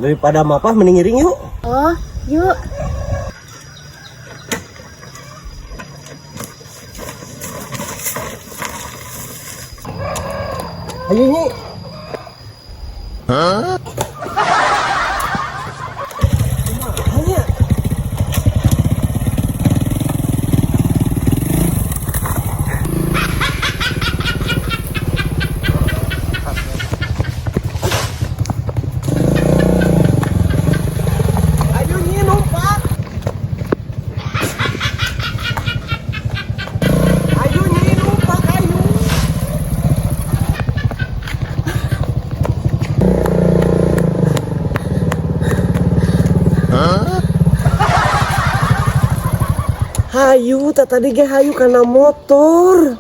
Daripada mapah mending ngiring yuk. Oh, yuk. Ayo Nyi. Hah? Ayo Nyi numpak. Ayo Nyi numpak ayo. Hayu, tak tadi ge hayu karena motor.